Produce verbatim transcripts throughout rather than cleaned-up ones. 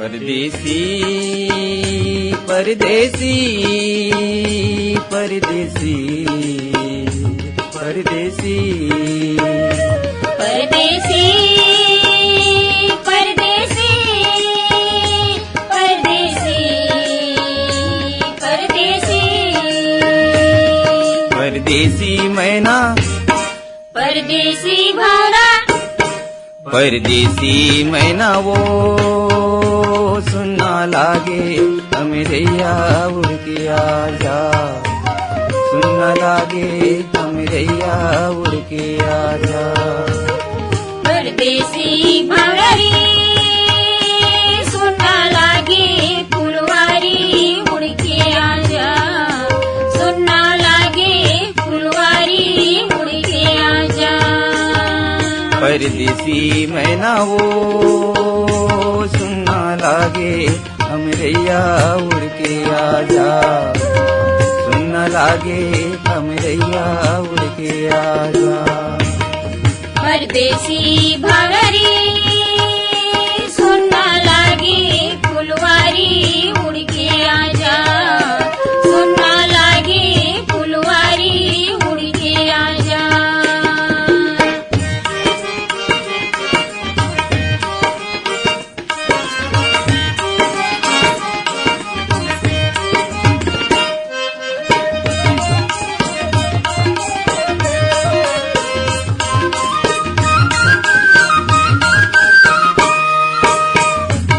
परदेसी, परदेसी, परदेसी, परदेसी। परदेसी, परदेसी, परदेसी, परदेसी। परदेसी मैना, परदेसी भौंरा, परदेसी मैना वो सुन्ना लागे, हमरैया उड़ के आजा। सुन्ना लागे, हमरैया उड़ के आजा। परदेसी भौंरा रे, सुन्ना लागे फुलवारी, उड़ के आजा। सुन्ना लागे फुलवारी, उड़ के आजा। परदेसी मैना वो सुन्ना लागे, हमरैया उड़ के आजा। सुन्ना लागे, हमरैया उड़ के आजा। परदेसी भौंरा रे, सुन्ना लागे फुलवारी, उड़ के आजा। सुन्ना लागे फुलवारी, उड़ के आजा।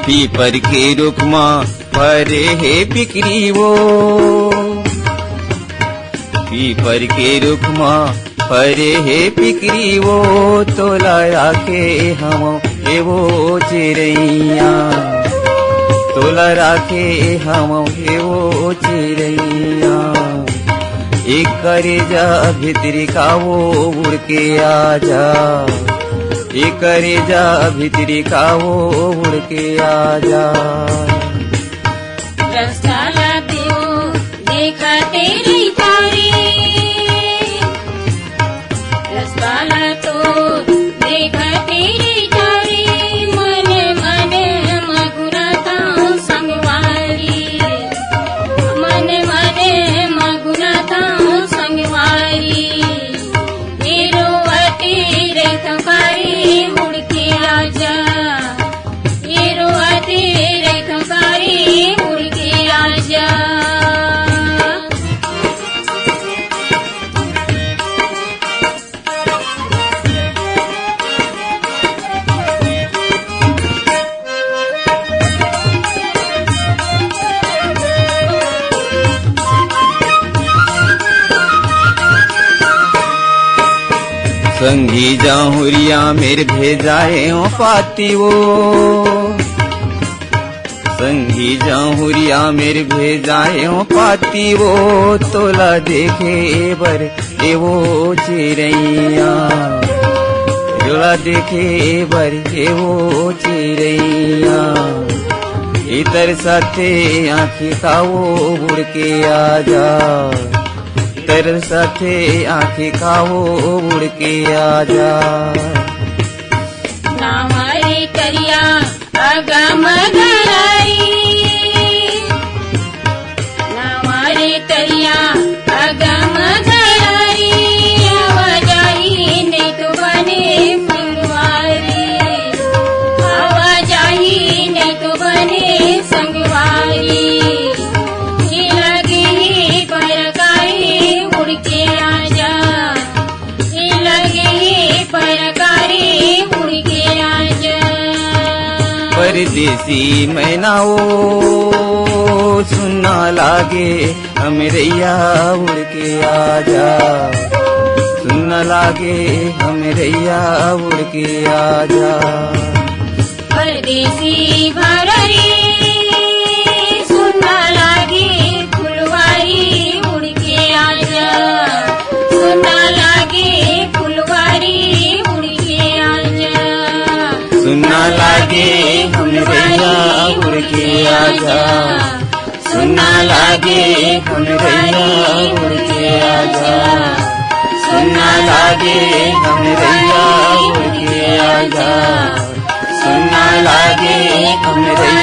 पीपर के रुख मा फरे हे पिकरी वो, पीपर के रुख मा फरे हे पिकरी वो, तोला राखे हवं ए वो चिरैया, तोला राखे हवं ए वो चिरैया। ए करेजा भितरी का वो उड़ के आजा, ए करेजा भितरी का वो उड़ के आजा। रस्ता ला तो देखते रहिथँव रे, रस्ता ला तो देखते रहिथँव रे, मने मने मगुराथँव संगवारी, मने मने मगुराथँव संगवारी। ए रोवते रहिथँव का रे, उड़ के आजा। ए रोवते रहिथँव का रे, उड़ के आजा। संगी जाहुरिया मेर भेजाए ओ पाती वो, संगी जाहुरिया मेर भेजाए ओ पाती वो, तोला देखे बर ए वो चिरैया, तोला देखे बर ए वो चिरैया। ए तरसथे आँखी का वो उड़ के आजा, तरसथे आँखी का वो उड़ के आजा। नावा रे तरिया अगम गहराई, नावा रे तरिया अगम गहराई, आवाजाही नइ तो बने संगवारी, आवाजाही नइ तो बने संगवारी। ए लगे हे परकारी उड़ के आजा, ए लगे हे परकारी उड़ के आजा। परदेसी मैना ओ सुन्ना लागे, हमरैया उड़ के आजा। सुन्ना लागे, हमरैया उड़ के आजा। परदेसी भौंरा रे, सुन्ना लागे फुलवारी उड़ के आजा। सुन्ना लागे फुलवारी उड़ के आजा। सुन्ना लागे हमरैया उड़ के आजा। सुन्ना लागे हमरैया उड़ के आजा। सुन्ना लागे हमरैया उड़ के आजा। सुन्ना लागे हमरैया